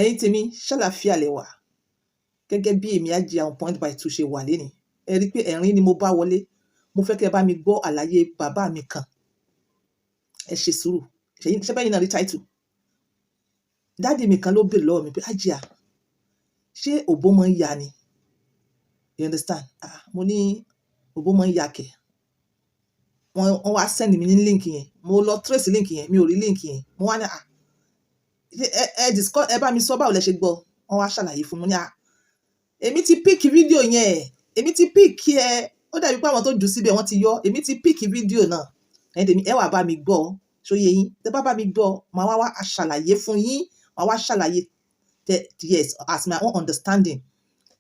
Ẹ̀yin tèmi, ṣàlàáfíà lẹ wà? Gẹ́gẹ́ bí èmi Hajia on point by two ṣe wà lénìí, ẹ rí i pé ẹ̀rín ni mo bá wọlé. Mo fẹ́ kí ẹ bá mi gbọ́ àlàyé bàbá mi kan. Ẹ ṣe sùúrù. Ṣé bẹ́yìn náà rí title? Daddy mi kan ló béèrè lọ́wọ́ mi pé, "Hajia, ṣé òbó máa ń ya ni?" You understand? Ah, mo ní òbó máa ń ya kẹ̀. Wọ́n wá send mi ní link yẹn. Mo lọ trace link yẹn, mi ò rí link yẹn. Mo wá ní, "Ah, ẹ discuss, ẹ bá mi sọ báwo lẹ ṣe gbọ́." Wọ́n wá ṣàlàyé fún mi. Mo ní, "Ah, èmi ti pick fídíò yẹn, èmi ti pick ẹ." Ó dàbí pé àwọn tó jù síbẹ̀, wọ́n ti yọ. Èmi ti pick fídíò náà. Ẹ̀yin tèmi, ẹ wá bá mi gbọ́. Ṣó yé yín? Tẹ́ bá bá mi gbọ́, màá wá wá ṣàlàyé fún yín, màá wá ṣàlàyé tẹ, yes, as my own understanding.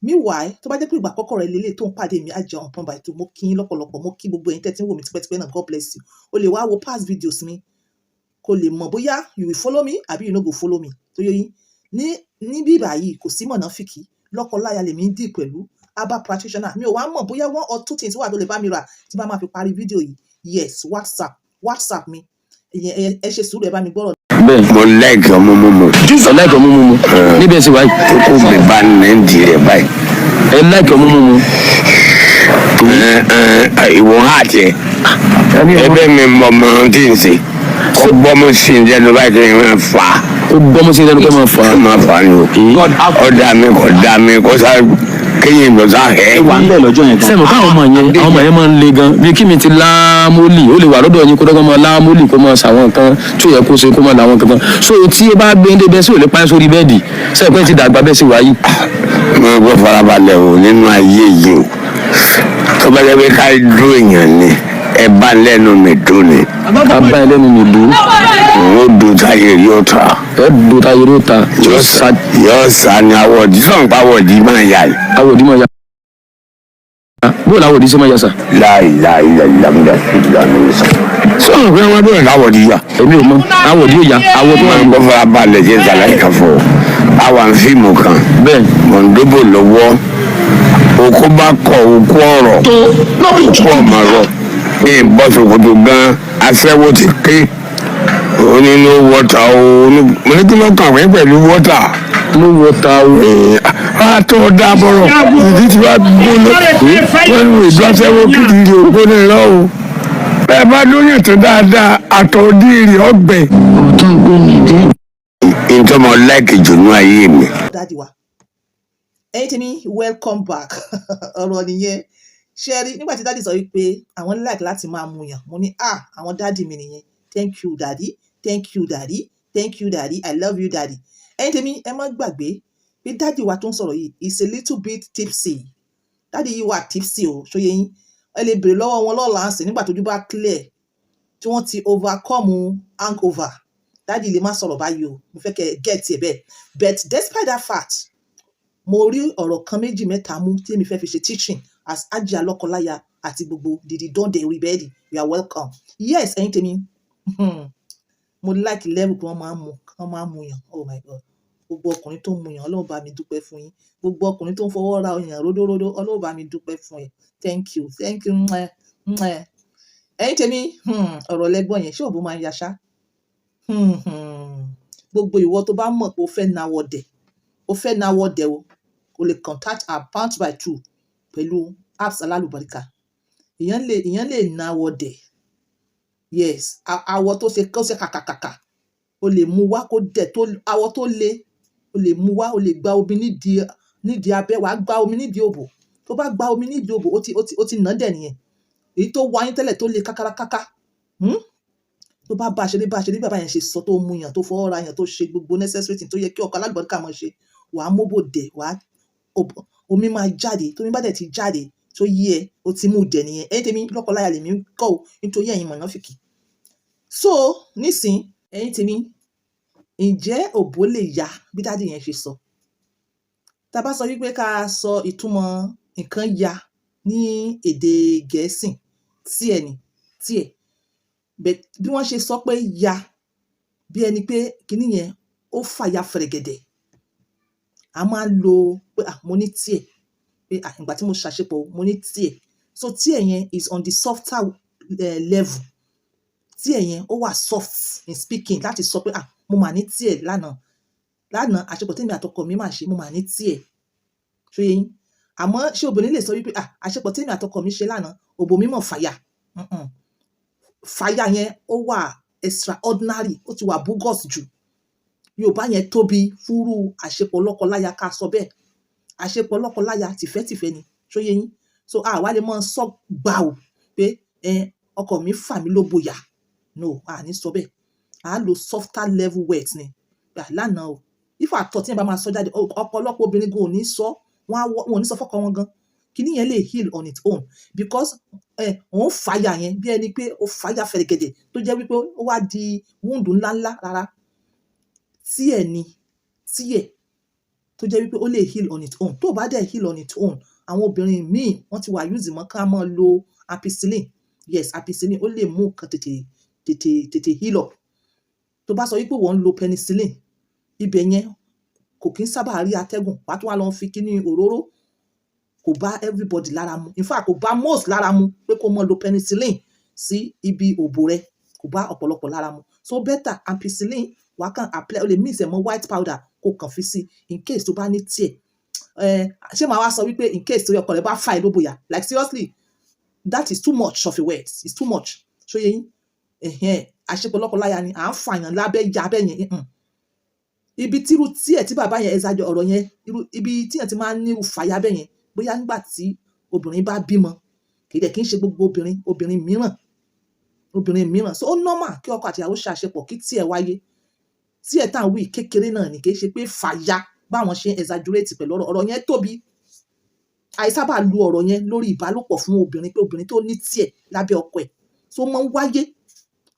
Meanwhile, tó bá jẹ́ pé ìgbà àkọ́kọ́ rẹ lélẹ̀ tó ń pàdé mi, Hajia on point by two, mo kí yín lọ́pọ̀lọpọ̀. Mo kí gbogbo ẹ̀yin tẹ́ tí ń wò mí tipẹ́tipẹ́ náà. God bless you. O lè wá wo past videos mi kó lè mọ̀ bóyá you will follow me àbí you no go follow me. Tó yé yín, ní bí báyìí, kò sí mọ̀nàfíkì. Lọ́kọláya lèmi ń dì pẹ̀lú herbal practitioner. Mi ò wá mọ̀ bóyá one or two things wà tó lè bá mi rà tí bá máa fi parí fídíò yìí. Yes, WhatsApp mi. Ẹ ṣe sùúrù, ẹ bá mi gbọ́rọ̀. Bẹ́ẹ̀. Mo like ọmú mímu. Ẹ like ọmú mímu níbẹ̀ sí wáyé. Kókó mi bá ní di rẹ̀ báyìí. Ẹ like ọmú mímu. Ẹ, ẹ, ìwọ̀n àti ẹ ẹbẹ mi mọ ọmọ tí ń ṣe kó gbọ́mú sí i lẹ́nu báyìí kí n máa fà á. Kó gbọ́mú sí lẹ́nu kó máa fà á. Kó máa fà á ni o. Ó dá mi, kò dá mi, kó sá kéyìn lọ sá ẹ̀. Wà ń bẹ̀ lọ́jọ́ yẹn gan. Sẹ́mi káwọn ọmọ yẹn, àwọn ọmọ yẹn máa ń le gan. Bí kí mi ti láámólì, ó lè wà lọ́dọ̀ yín, kó dọ́gbọ́n máa láámólì, kó máa ṣàwọn nǹkan tí ò yẹ kó ṣe, kó máa làwọn kankan. So tí ẹ bá gbé ń dé bẹ́ẹ̀ sí, ò lè pa ẹ́ sórí bẹ́ẹ̀dì. Sẹ́mi pé ti dàgbà bẹ́ẹ̀ sì wáyé? Mo gbọ́, farabalẹ̀ o. Nínú ayé yìí o, tó bá jẹ́ pé ká dún èèyàn ni, ẹ bá lẹ́nu mi dún ni. Ká bá ẹ lẹ́nu mi dùn. Òun ó dùn táyé yóò ta. Ẹ dùn táyé ló ta. Yóò sá, yóò sá ni. Àwọ̀dì sọ̀n pa, àwọ̀dì máa yà yìí. Àwòdì máa ya? Bóòlù àwòdì ṣe máa ya sà? Láì láì láì láì sọ. Sọ̀rọ̀ pé wọ́n bẹ̀rẹ̀ láwọ̀dì yà. Èmi ò mọ àwòdì ò ya àwọ̀ tó wà. Wọ́n gbọ́, farabalẹ̀, jẹ́ ṣàlàyé kan fún ọ. Àwọn fíìmù kan. Bẹ́ẹ̀. Mò ń dóbò lọ́wọ́, òkú bá kọ òkú ọ̀rọ̀, òkú ọ̀mọ̀rọ̀ ní ìbọ̀sọ̀kòtò gan. Aṣẹ́wó ti ké, ó ní no water o. Mo ní kí ló kàn mí pẹ̀lú water? No water o. A tó dá bọ̀rọ̀, ìdí tí wàá gbóná, wọ́n ní ìlú aṣẹ́wó kìdìrì ògbóná lọ́wọ́. Bẹ́ẹ̀ bá lóyún tó dáadáa, àtọ̀ òdìrì ọgbẹ́. Ntọ́mọ like jù ní ayé mi. Daddy wa, ẹ̀yin tèmi, welcome back. Ọ̀rọ̀ nìyẹn. Ṣe rí nígbà tí daddy sọ wípé àwọn like láti máa mu yàn, mo ní, "Ah, àwọn daddy mi nìyẹn." Thank you, daddy. Thank you, daddy. Thank you, daddy. I love you, daddy. Ẹ̀yin tèmi, ẹ má gbàgbé pé daddy wa tó ń sọ̀rọ̀ yìí is a little bit tipsy. Daddy yìí wà tipsy o. Ṣó yé yín? Ẹ lè béèrè lọ́wọ́ wọn lọ́la ń sìn, nígbà tójú bá clear, tí wọ́n ti overcome hangover, daddy lè má sọ̀rọ̀ báyìí o. Mo fẹ́ kẹ́ ẹ get ẹ̀ bẹ́ẹ̀. But despite that fact, mo rí ọ̀rọ̀ kan, méjì, mẹ́ta mú tí èmi fẹ́ fi ṣe teaching as Hajia lọ́kọláya àti gbogbo dìdí dọ́ndẹ̀ orí bẹ́ẹ̀dì. You are welcome. Yes, ẹ̀yin tèmi, mo like level kí wọ́n máa ń mu, kí wọ́n máa ń mu yàn. Oh my God, gbogbo ọkùnrin tó ń mu yàn, Ọlọ́run bá mi dúpẹ́ fún yín. Gbogbo ọkùnrin tó ń fọwọ́ ra ọyàn ródóródó, Ọlọ́run bá mi dúpẹ́ fún ẹ. Thank you, thank you. Mwah, mwah. Ẹ̀yin tèmi, ọ̀rọ̀ lẹ́gbọ̀n yẹn. Ṣé òbó máa ń yaṣá? Gbogbo ìwọ tó bá mọ̀ pé o fẹ́ nawọ́ dẹ̀, o fẹ́ nawọ́ dẹ̀ o, o lè contact our point by two pẹ̀lú apps alálùbáríkà. Èèyàn lè nawọ́ dẹ̀. Yes, awọ tó ṣe kó ṣe kàkàkàkà, o lè mú wá kó dẹ̀ tó awọ tó le, o lè mú wá. O lè gba omi nídìí abẹ́, wàá gba omi nídìí òbò. Tó bá gba omi nídìí òbò, ó ti nà dẹ̀ nìyẹn. Èyí tó wáyé tẹ́lẹ̀ tó le kákárákáká, Tó bá bá a ṣeré, bá a ṣeré, bàbá yẹn ṣe sọ, tó mú yàn, tó fọwọ́ ra yàn, tó ṣe gbogbo necessary thing tó yẹ kí ọkọ alágbọ̀n ká máa ṣe, wàá móbò dẹ̀, wàá omi máa jáde. Tómi bá dẹ̀ ti jáde, tó yí ẹ, o ti mú dẹ̀ nìyẹn. Ẹ̀yin tèmi, lọ́kọláya lèmi ń kọ́ o, nítorí ẹ̀yin mọ̀nàfìkì. So nísìn, ẹ̀yin tèmi, ǹjẹ́ òbó lè ya bí daddy yẹn ṣe sọ? Tá a bá sọ wípé ká sọ ìtumọ̀ nǹkan ya ní èdè Gẹ̀ẹ́sì, tear ni tear. But bí wọ́n ṣe sọ pé ya, bí ẹni pé kíní yẹn ó fàya fẹ̀rẹ̀gẹ̀dẹ̀. A máa ń lo pé, "Ah, mo ní tear," pé, "Ah, ìgbà tí mo ṣàṣepọ̀, mo ní tear." So tear yẹn is on the softer level. Tear yẹn ó wà soft in speaking láti sọ pé, "Ah, mo mà ní tear lánàá." Lánàá, àṣepọ̀ tèmi àtọkọ mi máa ṣe, mo máa ní tear. Ṣó yé yín? Àmọ́ ṣé obìnrin lè sọ wípé, "Ah, àṣepọ̀ tèmi àtọkọ mi ṣe lánàá, òbò mi mọ̀ fàya"? Fàya yẹn, ó wà extraordinary, ó ti wà bogus jù. Yorùbá yẹn tóbi fúrú àṣepọ̀ lọ́kọláya ká sọ bẹ́ẹ̀. Àṣepọ̀ lọ́kọláya, tìfẹ́tìfẹ́ ni. Ṣó yé yín? So a wá lè máa sọ gbàù pé ẹ ọkọ mi fà mí lóbò yà. No, a ní sọ bẹ́ẹ̀. A lo softer level words ni. Gbà lánàá o. If at all tí ẹ bá máa sọ jáde, ọ̀pọ̀lọpọ̀ obìnrin gan ò ní sọ, wọ́n á wọ́, wọn ò ní sọ fọ́kọ wọn gan. Kíní yẹn lè heal on its own because òun fàyà yẹn bí ẹni pé ó fàyà fẹ̀rẹ̀gẹ̀dẹ̀ tó jẹ́ wípé ó wá di wound ńláńlá rárá. Tear ni, tear tó jẹ́ wípé ó lè heal on its own. Tó bá dẹ̀ heal on its own, àwọn obìnrin míì wọ́n ti wà use mọ́ ká máa lo ampicillin. Yes, ampicillin, ó lè mú nǹkan tètè tètè tètè heal up. Tó bá sọ wípé wọ́n ń lo penicillin, ibẹ̀ yẹn kò kí ń sábà rí atẹ́gùn. Wàá tún wá lọ fi kíní òróró, kò bá everybody lára mu. In fact, kò bá most lára mu pé kó máa lo penicillin sí ibi òbò rẹ. Kò bá ọ̀pọ̀lọpọ̀ lára mu. So better ampicillin, wàá kàn apply, o lè mix ẹ̀ mọ́ white powder kó kàn fi sí in case tó bá ní tear. Ṣé màá wá sọ wípé in case torí ọkọ rẹ bá fà ẹ́ lóbò yà? Like seriously, that is too much of a word. It's too much. Ṣó yé yín? Ẹ̀hẹ́n, àṣepọ̀ lọ́kọláya ni à ń fàyàn lábẹ́ ya abẹ́ yẹn. Ibi tírú tear tí bàbá yẹn ẹ̀sàjọ ọ̀rọ̀ yẹn, irú ibi tí èèyàn ti máa ń nírú fàyà bẹ́ẹ̀ yẹn, bóyá nígbà tí obìnrin bá bímọ, kì í dẹ̀ kí ń ṣe gbogbo obìnrin, obìnrin mìíràn, obìnrin mìíràn. So ó normal kí ọkọ àti ìyàwó ṣe àṣepọ̀ kí tear wáyé. Tear tá à ń wí kékeré náà ni, kì í ṣe pé fàya báwọn ṣe ń exaggerate pẹ̀lú ọ̀rọ̀. Ọ̀rọ̀ yẹn tóbi. Àìsábà lu ọ̀rọ̀ yẹn lórí ìbálòpọ̀ fún obìnrin pé obìnrin tó ní tear lábẹ́ ọkọ ẹ̀. So ó máa ń wáyé,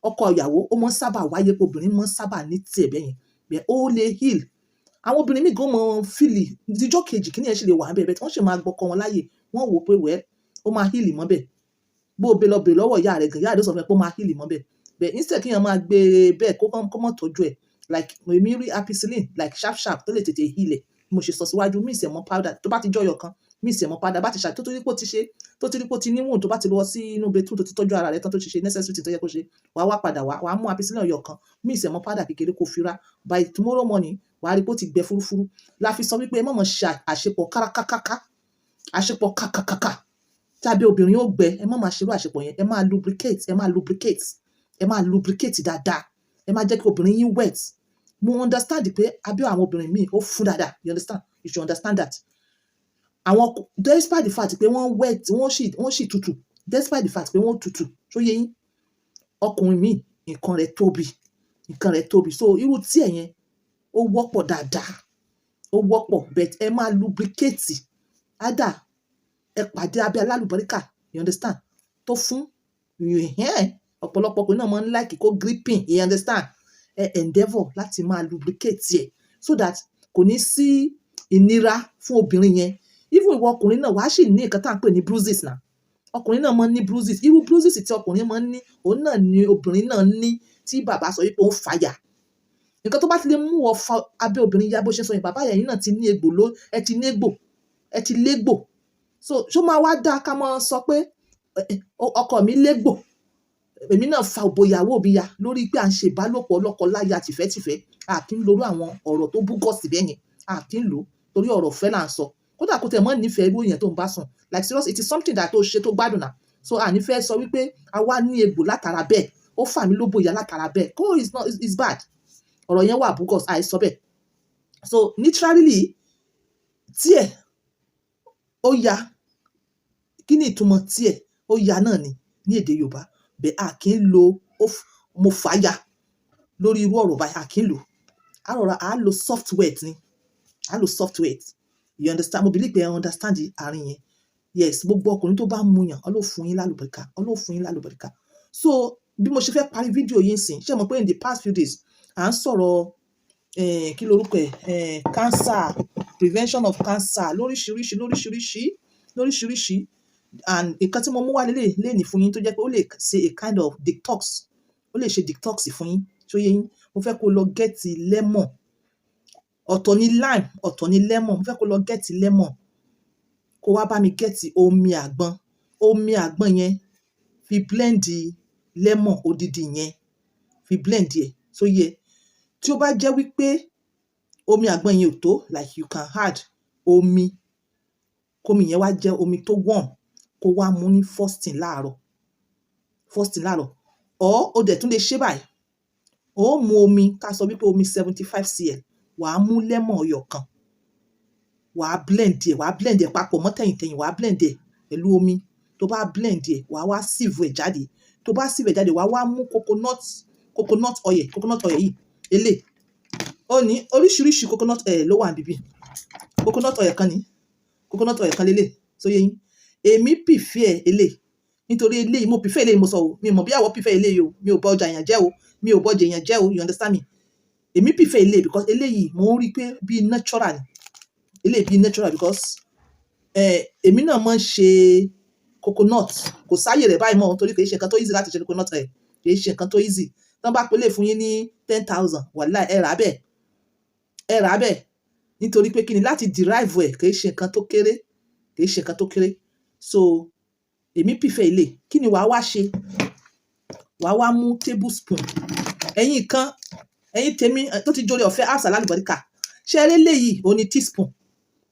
ọkọ ìyàwó, ó máa ń sábà wáyé pé obìnrin máa ń sábà ní tear bẹ́ẹ̀ yẹn. Bẹ́ẹ̀ ó lè heal. Àwọn obìnrin míì gan mọ feel ìdíjọ́ kejì kíní yẹn sì lè wà níbẹ̀, but wọ́n sì máa gbọ́kọ wọn láàyè. Wọ́n wò pé well, ó máa heal mọ́ bẹ́ẹ̀. Bó o bẹ lọ bèrè lọ́wọ́ ìyá rẹ̀ gan, ìyá rẹ̀ ó sọ fún ẹ pé ó máa heal mọ́ bẹ́ẹ̀. But instead kí èèyàn máa gbé bẹ́ẹ̀ kó mọ́ tọ́jú ẹ̀. Like èmi rí ampicillin like sharp sharp tó lè tètè heal ẹ̀. Bí mo ṣe sọ síwájú, mix ẹ̀ mọ́ powder. Tó bá ti jọyọ̀ kan, mix ẹ̀ mọ́ powder. Bá ti ṣà tó ti rí pé ó ti ṣe, tó ti rí pé ó ti ní wound, tó bá ti lọ sí inú bedroom tó ti tọ́jú ara rẹ̀ tán, tó ti ṣe necessary thing tó yẹ kó ṣe, wàá wá padà wá, wàá mú ampicillin ọyọ kan, mix ẹ̀ mọ́ powder kékeré kó fi rá. By tomorrow morning, wàá rí pé ó ti gbẹ fúrúfúrú. La fi sọ wípé ẹ má máa ṣe àṣepọ̀ kárakákáká, àṣepọ̀ kàkàkàkà tí abẹ́ obìnrin ó gbẹ. Ẹ má máa ṣerú àṣepọ̀ yẹn. Ẹ máa lubricate, ẹ máa lubricate, ẹ máa lubricate dáadáa. Ẹ máa jẹ́ kí obìnrin yín wet. Mo understand pé abẹ́ àwọn obìnrin míì ó fún dáadáa. You understand? You should understand that. Àwọn despite the fact pé wọ́n wet, wọ́n sì tutù, despite the fact pé wọ́n tutù, ṣó yé yín? Ọkùnrin míì, nǹkan rẹ̀ tóbi, nǹkan rẹ̀ tóbi. So irú tear yẹn ó wọ́pọ̀ dáadáa, ó wọ́pọ̀, but ẹ máa lubricate. Either ẹ pàdé abẹ́ alálùbáríkà, you understand, tó fún ìhẹ́n, ọ̀pọ̀lọpọ̀ ọkùnrin náà máa ń like kó gripping, you understand? Ẹ endeavour láti máa lubricate ẹ̀ so that kò ní sí ìnira fún obìnrin yẹn. Even ìwọ ọkùnrin náà, wàá sì ní nǹkan tá à ń pè ní bruises náà. Ọkùnrin náà máa ń ní bruises. Irú bruises tí ọkùnrin máa ń ní, òun náà ni obìnrin náà ní tí bàbá sọ wípé ó ń fàyà. Nǹkan tó bá ti lè mú ọ fa abẹ́ obìnrin ya, bó ṣe sọ yẹn, bàbá yẹn, ẹ̀yin náà ti ní egbò ló, ẹ ti ní egbò, ẹ ti légbò. So ṣó máa wá dáa ká máa sọ pé ọkọ mi légbò, èmi náà fa òbò ìyàwó mi ya lórí pé à ń ṣe ìbálòpọ̀ lọ́kọ láya tìfẹ́tìfẹ́? A kì í lorú àwọn ọ̀rọ̀ tó búgọ́sì bẹ́ẹ̀ yẹn. A kì í lò ó torí ọ̀rọ̀ ìfẹ́ là ń sọ. Kódà kó tẹ̀ mọ́ nífẹ̀ẹ́ irú èèyàn tó ń bá sùn, like serious, it is something that tó ṣe tó gbádùn náà. So a ní fẹ́ sọ wípé a wá ní egbò látara bẹ́ẹ̀, ó fà mí lóbò ìyá látara bẹ́ẹ̀. Kó it's not, it's bad. Ọ̀rọ̀ yẹn wà bogus, àìsọ bẹ́ẹ̀. So literally, tear ó ya, kí ni ìtumọ̀ tear? Ó ya náà ni ní èdè Yorùbá bẹ́ẹ̀. A kì í lo mo fà ya lórí irú ọ̀rọ̀ báyìí. A kì í lò. A rọra, a lo soft word ni, a lo soft word, you understand? Mo believe pé ẹ understand àárín yẹn. Yes, gbogbo ọkùnrin tó bá ń muyàn, Ọlọ́run fún yín lálùbáríkà, Ọlọ́run fún yín lálùbáríkà. So bí mo ṣe fẹ́ parí fídíò yìí sìn, ṣé mo pé in the past few days à ń sọ̀rọ̀ kí lorúkọ ẹ̀, cancer, prevention of cancer, lóríṣiríṣi, lóríṣiríṣi, lóríṣiríṣi. And nǹkan tí mo mú wá lélẹ̀ lénìí fún yín tó jẹ́ pé ó lè ṣe a kind of detox, ó lè ṣe detox fún yín. Ṣó yé yín? Mo fẹ́ kó lọ get lemon. Ọ̀tọ̀ ni lime, ọ̀tọ̀ ni lemon. Mo fẹ́ kó lọ get lemon, kó wá bá mi get omi àgbọn. Omi àgbọn yẹn, fi blend lemon odidi yẹn, fi blend ẹ̀. Ṣó yé? Tí ó bá jẹ́ wípé Omi àgbọn yẹn ò tó, like you can add omi, kómi yẹn wá jẹ́ omi tó warm, kó wá mú ní first thing láàárọ̀, first thing láàárọ̀. Or o dẹ̀ tún lè ṣe báyìí: ó mú omi, ká sọ wípé omi 75 cl, wàá mú lemon ọyọ̀ kan, wàá blend ẹ̀, wàá blend ẹ̀ papọ̀ mọ́ tẹ̀yìntẹ̀yìn, wàá blend ẹ̀ pẹ̀lú omi. Tó bá blend ẹ̀, wàá wá sieve ẹ̀ jáde. Tó bá sieve ẹ̀ jáde, wàá wá mú coconut oil. Coconut oil yìí, elé ó ní oríṣiríṣi coconut oil ló wà níbí. Coconut oil kan ní, coconut oil kan lélẹ̀. So yé yín, èmi prefer elé nítorí eléyìí, mo prefer eléyìí. Mo sọ o, mi ò mọ̀ bí àwọ̀ prefer eléyìí o. Mi ò bá ọjà èèyàn jẹ́ o, mi ò bá ọjà èèyàn jẹ́ o, you understand me? Èmi prefer eléyìí because eléyìí, mo ń rí i pé bí natural ni eléyìí, bí natural, because èmi náà máa ń ṣe coconut. Kò sáyè rẹ̀ báyìí mọ́, torí kì í ṣe nǹkan tó easy láti ṣe coconut oil, kì í ṣe nǹkan tó easy. Tí wọ́n bá pelé fún yín ní 10,000, wàláì, ẹ rà á bẹ́ẹ̀, ẹ rà á bẹ́ẹ̀, nítorí pé kí ni, láti derive ẹ̀, kì í ṣe nǹkan tó kéré, kì í ṣe nǹkan tó kéré. So èmi prefer ilé. Kí ni wàá wá ṣe? Wàá wá mú tablespoon. Ẹ̀yin kan, ẹ̀yin tèmi tó ti jórí ọ̀fẹ́ apps alálùbáríkà, ṣé eré léyìí ò ní teaspoon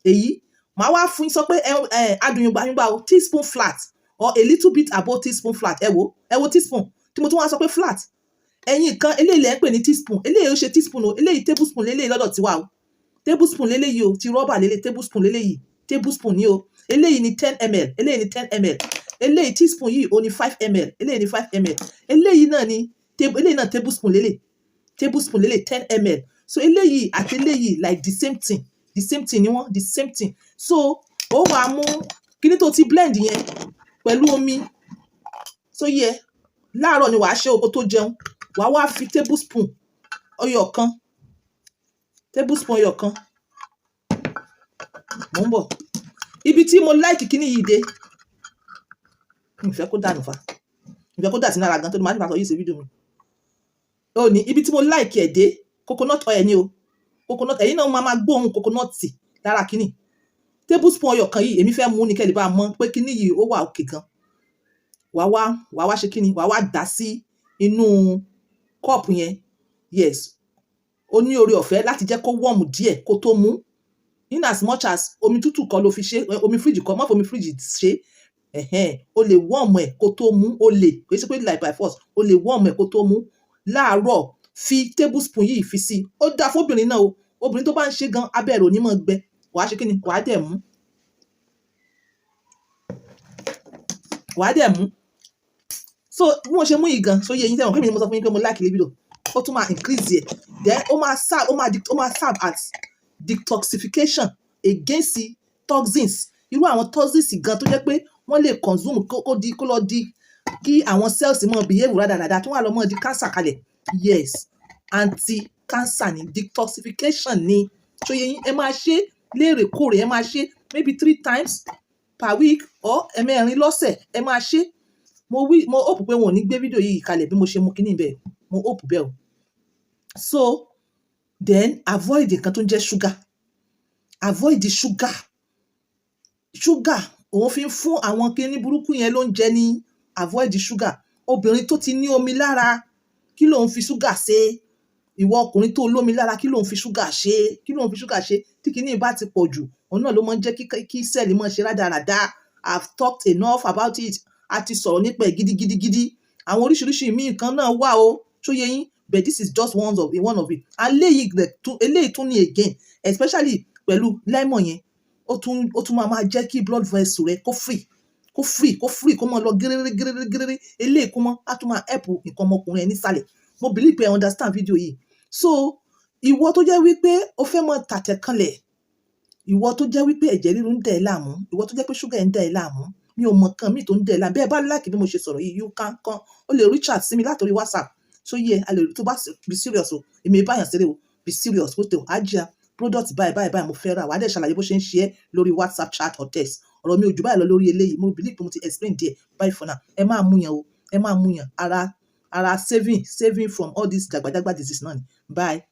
èyí màá wá fún yín, sọ pé ẹ adùn yùngbà o, teaspoon flat or a little bit above teaspoon flat. Ẹ wo, ẹ wo teaspoon tí mo tún wá sọ pé flat. Ẹ̀yin kan, eléyìí lẹ́ ń pè ní teaspoon, eléyìí ó ṣe teaspoon o. Eléyìí tablespoon léléyìí lọ́dọ̀ tiwa o. Tablespoon léléyìí o, ti rọ́bà lélẹ̀, tablespoon léléyìí, tablespoon ní o. Eléyìí ní 10 ml, eléyìí ní 10 ml. Eléyìí teaspoon yìí ó ní 5 ml, eléyìí ní 5 ml. Eléyìí náà ní eléyìí náà tablespoon lélẹ̀, tablespoon lélẹ̀, 10 ml. So eléyìí àti eléyìí, like the same thing, the same thing ni wọ́n, the same thing. So ó wàá mú kíní tó ti blend yẹn pẹ̀lú omi. So yẹ láàárọ̀ ni wàá ṣe o, kó tó jẹun. Wàá wá fi tablespoon ọyọ kan, tablespoon ọyọ kan. Mò ń bọ̀. Ibi tí mo like kíní yìí dé, mi fẹ́ kó dànù fa, mi fẹ́ kó dà sí lára gan tó ní máa ní máa sọ yìí ṣe fídíò mi. Ó ní ibi tí mo like ẹ̀ dé, coconut oil ni o, coconut. Ẹ̀yin náà máa gbóhùn coconut lára kíní tablespoon ọyọ kan yìí. Èmi fẹ́ mú ní kẹ́lẹ́ bá mọ̀ pé kíní yìí ó wà òkè gan. Wàá wá ṣe kíní, wàá wá dà sí inú kọ́ọ̀pù yẹn. Yes, ó ní oore ọ̀fẹ́ láti jẹ́ kó warm díẹ̀ kó tó mú. In as much as omi tútù kọ́ ló fi ṣe, omi fíríjì kọ́, má fi omi fíríjì ṣe. Ẹ̀hẹ́n, o lè warm ẹ̀ kó tó mú. O lè, kò sí pé like by force, o lè warm ẹ̀ kó tó mú láàárọ̀. Fi tablespoon yìí fi sí. Ó dáa fóbìnrin náà o. Obìnrin tó bá ń ṣe gan, abẹ́ rẹ̀ ò ní máa gbẹ. Wàá ṣe kíni, wàá dẹ̀ mú, wàá dẹ̀ mú. So bí mo ṣe mú yìí gan, so yé yín, sẹ́wọ̀n kí mi ni mo sọ fún yín pé mo like libido, ó tún máa increase ẹ̀. Then ó máa serve as detoxification against the toxins, irú àwọn toxins gan tó jẹ́ pé wọ́n lè consume kó di, kó lọ di kí àwọn cells mọ̀ behave rádaràda, tó wà lọ mọ́ di cancer kalẹ̀. Yes, anti-cancer ni, detoxification ni. So yé yín, ẹ máa ṣe léèrèkóòrè. Ẹ máa ṣe maybe three times per week or ẹ̀mẹrin lọ́sẹ̀, ẹ máa ṣe. Mo wí, mo hope pé wọn ò ní gbé fídíò yìí kalẹ̀ bí mo ṣe mú kíní bẹ́ẹ̀. Mo hope bẹ́ẹ̀ o. So then avoid nǹkan tó ń jẹ́ sugar. Avoid the sugar. Sugar, òun fi ń fún àwọn kíní burúkú yẹn ló ń jẹ ní. Avoid the sugar. Obìnrin tó ti ní omi lára, kí ló ń fi sugar ṣe? Ìwọ ọkùnrin tó lómi lára, kí ló ń fi sugar ṣe? Kí ló ń fi sugar ṣe? Tí kíní bá ti pọ̀ jù, òun náà ló máa ń jẹ́ kí cell máa ṣe rádaràda. I've talked enough about it. A ti sọ̀rọ̀ nípa ẹ̀ gidigidigidi. Àwọn oríṣiríṣi míì kan náà wà o, ṣó yé yín? But this is just one of it. Eléyìí tún ní again, especially pẹ̀lú lemon yẹn, ó tún máa jẹ́ kí blood vessel rẹ kó free, kó free, kó free, kó máa lọ gírírí gírírí gírírí. Eléyìí kó mọ́ á tún máa help nǹkan ọmọkùnrin ẹ nísàlẹ̀. Mo believe pé ẹ understand video yìí. So ìwọ tó jẹ́ wípé o fẹ́ máa tàtẹ̀ kanlẹ̀, ìwọ tó jẹ́ wípé ẹ̀jẹ̀ ríru ń dẹ̀ ẹ́ láàmú, ìwọ tó jẹ́ pé sugar ń dẹ̀ ẹ́ láàmú, mi ò mọ̀ kan míì tó ń dẹ̀ ẹ́ láàmú. Bẹ́ẹ̀ bá like bí mo ṣe sọ̀rọ̀ yìí, you can kan, o lè reach out sí mi látòrí WhatsApp. So yẹ a lè tó bá be serious o. Èmi báyàn ṣeré o. Be serious kó tó ajá product báyìí báyìí báyìí mo fẹ́ rà. Wàá dẹ̀ ṣàlàyé bó ṣe ń ṣe é lórí WhatsApp chat or text. Ọ̀rọ̀ mi ò jù báyìí lọ lórí eléyìí. Mo believe pé mo ti explain díẹ̀. Bye for now. Ẹ máa mú yàn o, ẹ máa mú yàn. Ara saving from all this jàgbàjàgbà disease náà ni. Bye.